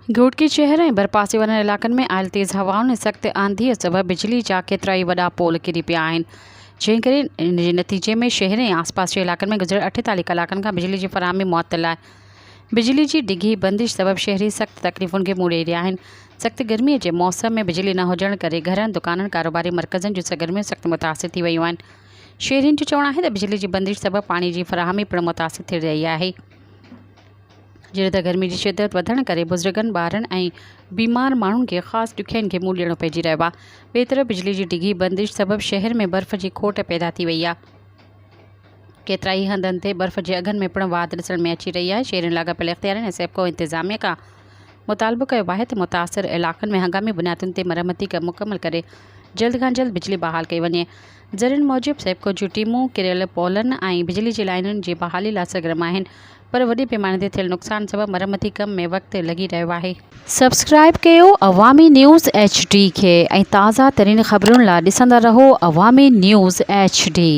گهوٽڪي شهر ۽ ڀرپاسي وارن علائقن ۾ آيل تيز هوائن ۽ سخت آنڌيء سبب بجلي جا ڪيترائي وڏا پول ڪري پيا آهن، جنهن ڪري ان جي نتيجي ۾ شهر ۽ آسپاس جي علائقن ۾ گذريل 48 ڪلاڪن کان بجلي جي فراهمي معطل آهي. بجلي جي ڊگهي بندش سبب شهري سخت تڪليفن کي منهن ڏئي رهيا آهن. سخت گرمي جي موسم ۾ بجلي نه هجڻ ڪري گهرن، دڪانن، ڪاروباري مرڪزن جون سرگرميون سخت متاثر ٿي ويون آهن. شهرين جو چوڻ آهي ته بجلي جي بندش سبب پاڻي جي فراهمي پڻ متاثر ٿي رهي آهي. جڏهن ته گرمي جي شدت وڌڻ ڪري بزرگن، ٻارن ۽ بيمار ماڻهن کي خاص ڏکيائين کي منهن ڏيڻو پئجي رهيو آهي. ٻئي طرف بجلي جي ڊگهي بندش سبب شهر ۾ برف جي کوٽ پيدا ٿي وئي آهي. ڪيترائي هنڌن تي برف جي اگهن ۾ پڻ واڌ ڏسڻ ۾ اچي رهي آهي. شهرين لاڳاپيل اختيارين ۽ سيپڪو انتظاميه کان مطالبو ڪيو آهي ته متاثر علائقن ۾ هنگامي بنيادن تي مرمتي ڪم مڪمل ڪري جلد کان جلد بجلي بحال ڪئي وڃي. ذريعن موجب سيپڪو جون ٽيمون ڪريل پولن ۽ بجلي جي لائينن جي بحالي لاء سرگرم آهن پر وڏي پيماني تي ٿيل نقصان سبب مرمتي ڪم ۾ وقت لڳي رهيو آهي. سبسڪرائيب ڪيو عوامي نيوز ايڇ ڊي کي ۽ تازه ترين خبرن لاء ڏسندا رهو عوامي نيوز ايڇ ڊي.